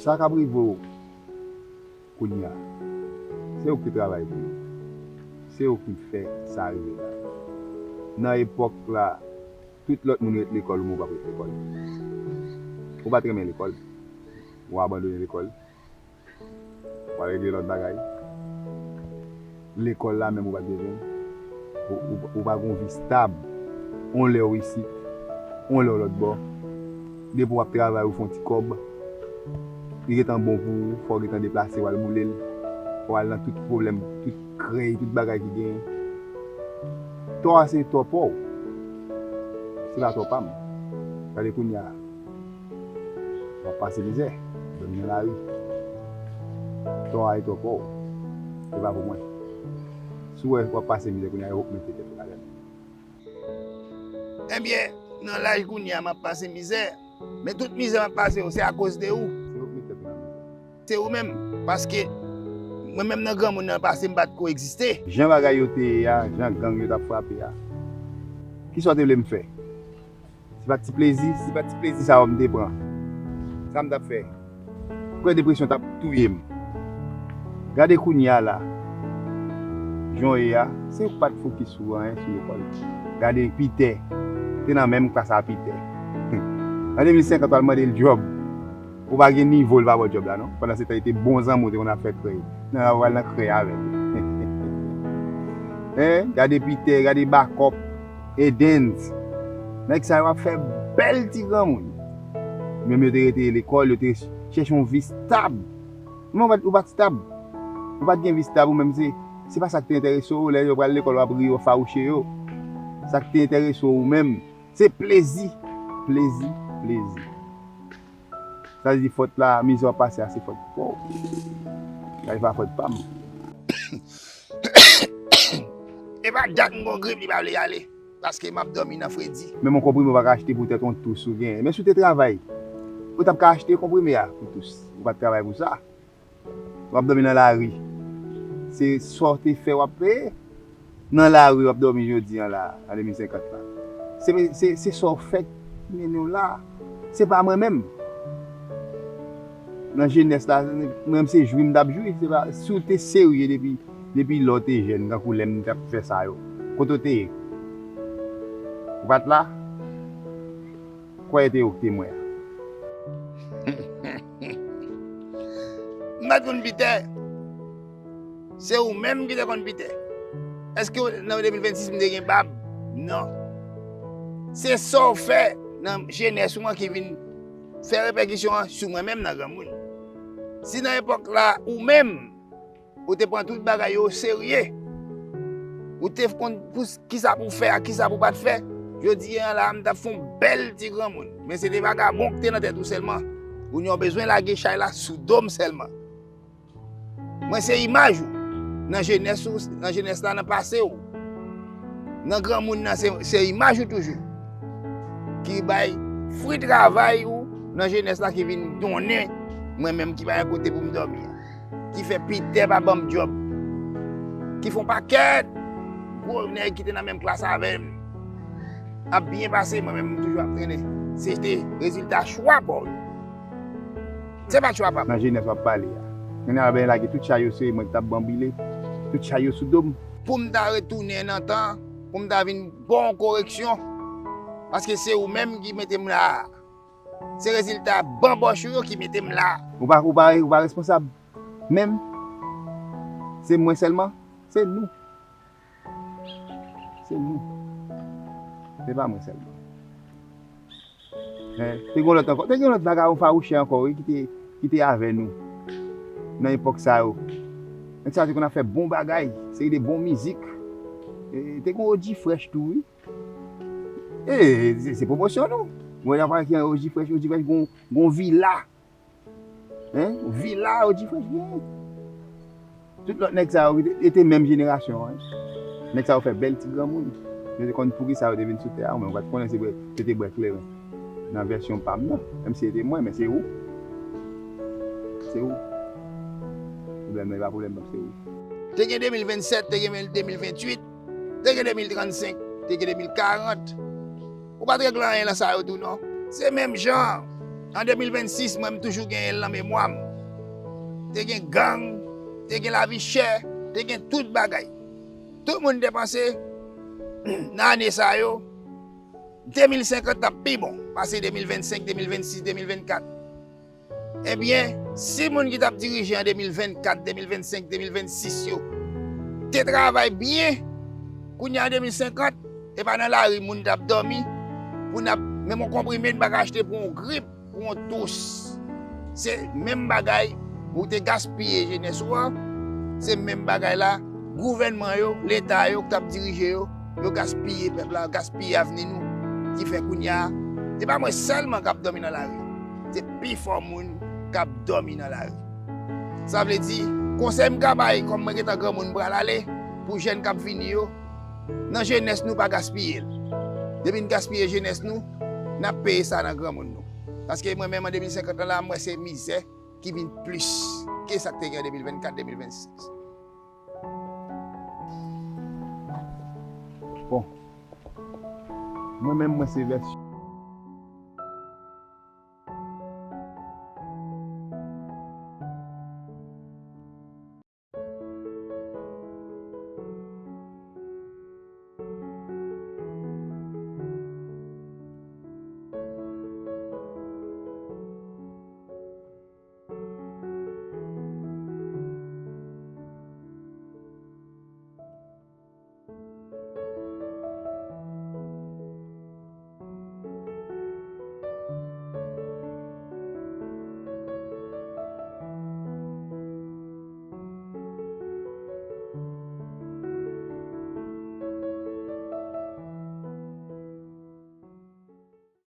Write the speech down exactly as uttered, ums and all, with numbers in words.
Sa k ap rive w kounye a, se ou ki te travay pou yo. Se ou ki fè sa rive la. Nan epòk la, tout lòt moun ret lekòl, ou menm w p ap ret lekòl. Ou pa t renmen lekòl. Ou abandone lekòl. Ou al regle lòt bagay. Lekòl la menm ou pa t bezwen. Ou, ou, ou pa gen yon vi stab. On lè w isit, on lè w lòt bò. Depi w ap travay, ou fè yon ti kòb. Li gentan bon pou ou, fò w gentan deplase, w al boule l. Fò w al nan tout pwoblèm, tout krèy, tout bagay ki genyen. Tò a se tò pa w. Se pa tò pa m. Gade kounye a. W ap pase mizè, dòmi nan lari. Tò a e tò pa w. Se pa pou mwen. Si w wè w ap pase mizè kounye a, e ou k mete tèt ou ladann. Ebyen, nan laj kounye a, m ap pase mizè. Men tout mizè m ap pase yo, se akoz de ou. Se ou k mete tèt ou nan mizè. Se ou menm. Paske mwen menm nan granmoun nan pase, m pa t ko egziste. Jan bagay yo te ye a, jan gang yo t ap frape a, kisa w te vle m fè? Se pa ti plezi, se pa ti plezi sa yo m te pran. Sa m t ap fè? Kwè depresyon t ap touye m. Gade kounye a la, jan w ye a, se ou k pa t fokis sou anyen, sou lekòl. Gade Pitè, te nan menm klas a Pitè. An de mil senkant, w al mande l djòb. Ou pa gen nivo, l pa ba w djòb la, non. Pandan se tan, li te bon zanmi w, te konn ap fè krèy. Nan, ou pral nan krèy avè l. Hein? Gade Pitè, gade Bakòp, Edens. Nèg sa yo ap fè bèl ti granmoun. Menm yo te rete lekòl, yo te chèche yon vi stab. Men ou pa t, ou pa t stab. Ou pa t gen vi stab, ou menm se, se pa sa k te enterese w. Lè yo pral lekòl, w ap ri, w ap fawouche yo. Sa k te enterese w ou menm, se plezi, plezi, plezi. Sa vle di fòt la, mizè w ap pase a, se fòt pa w. Sa se pa fòt pa m. E pa dat m gon grip, li pa vle ale. Paske m ap dòmi nan fredi. Menm yon konprime ou pa ka achte poutèt yon tous ou genyen. Men si w te travay, ou t ap ka achte konprime a pou tous. Ou pa t travay pou sa. W ap dòmi nan lari. Se sa w te fè w ap peye. Nan lari w ap dòmi jodi an la, an de mil senkant la. Se, se, se sa w fè k mennen w la. Se pa mwen menm. Nan jenès la, mwen menm se jwi m t ap jwi. Se pa, si w te serye depi, depi lè w te jèn, tankou lè m t ap fè sa yo, kote w te ye? Ou pa t la? Kwè te yo ki te mwen an. M pa t konn Pitè. Se ou menm ki te konn Pitè. Èske w, nan de mil vennsis, m te gen bab? Non. Se sa w fè nan jenès ou an ki vin fè repèkisyon an sou mwen menm nan granmoun. Si nan epòk la, ou menm, ou te pran tout bagay yo oserye. Ou te konn pou s-, kisa pou w fè ak kisa pou w pa t fè. Jodi a la, m t ap fè yon bèl ti granmoun. Men se te vagabon ki te nan tèt ou sèlman. Kounye a w bezwen lage chay la sou do m sèlman. Mwen se imaj ou. Nan jenès ou, nan jenès la, nan pase w. Nan granmoun nan, se, se imaj ou toujou. Ki bay fwi travay ou nan jenès la ki vin donnen mwen menm ki pa gen kote pou m dòmi an. Ki fè Pitè pa ban m djòb. Ki fè yon pakèt gwo nèg ki te nan menm klas avè m ap byen pase, mwen menm m toujou ap trennen. Se te rezilta chwa pa w yo. Se pa chwa pa m. Nan jenès w ap pale a. Kounye a, ben, lage tout chay yo, se mwen ki t ap banbile. Tout chay yo sou do m. Pou m ta retounen nan tan, pou m ta vin ba w yon koreksyon. Paske se ou menm ki mete m la a. Se rezilta banbòch ou yo ki mete m la. Ou pa, ou pa, ou pa responsab. Menm, se mwen sèlman, se nou. Se nou. Se pa mwen sèlman. Hein? Te gen lòt ankò. Te gen lòt vagabon fawouchè ankò, wi, ki te, ki te avè nou. Nan epòk sa yo. Nèg sa yo te konn ap fè bon bagay, seri de bon mizik. E, te gen O G Fresh tou, wi. E, se, se pwomosyon nou. Mwen, nan pale ki O G Fresh, O G Fresh gon, gon vila. Hein? Vila, O G Fresh genyen. Tout lòt nèg sa yo, yo te, yo te menm jenerasyon an. Nèg sa yo fè bèl ti granmoun. Yo te konn poukisa yo te vin sou tè a, mwen pa t konnen se bwè, yo te bwè kleren. Nan vèsyon pa m nan, menm si se te mwen, men se ou. Se ou. Pwoblèm nan, e pa pwoblèm pa m, se ou. Te gen de mil vennsenk, te gen de mil venntuit, te gen de mil trannsenk, te gen de mil karant. Ou pa t regle anyen nan sa yo tou, non. Se menm jan. An de mil vennsis, mwen, m toujou genyen l nan memwa m. Te gen gang, te gen lavi chè, te gen tout bagay. Tout moun te panse, nan ane sa yo, de mil senkant t ap pi bon pase de mil vennsenk, de mil vennsis, de mil vennkat. Ebyen, si moun ki t ap dirije an de mil vennkat, de mil vennsenk, de mil vennsis yo te travay byen, kounye a an de mil senkant, e pa nan lari moun t ap dòmi, pou n ap, menm yon konprime n pa ka achte pou yon grip, pou yon tous. Se menm bagay ou te gaspiye jenès ou an, se menm bagay la gouvènman yo, leta yo k t ap dirije yo, yo gaspiye pèp la, gaspiye avni nou, ki fè kounye a, se pa mwen sèlman k ap dòmi nan lari, se pifò moun k ap dòmi nan lari. Sa vle di, konsèy m ka bay, kòm mwen gentan granmoun, m pral ale, pou jèn k ap vini yo, nan jenès nou pa gaspiye l. Depi n gaspiye jenès nou, n ap peye sa nan granmoun nou. Paske mwen menm an de mil senkant lan la, m wè se mizè ki vin plis ke sa k te gen an de mil vennkat, de mil vennsis. Bon. Mwen menm, mwen se vèsyon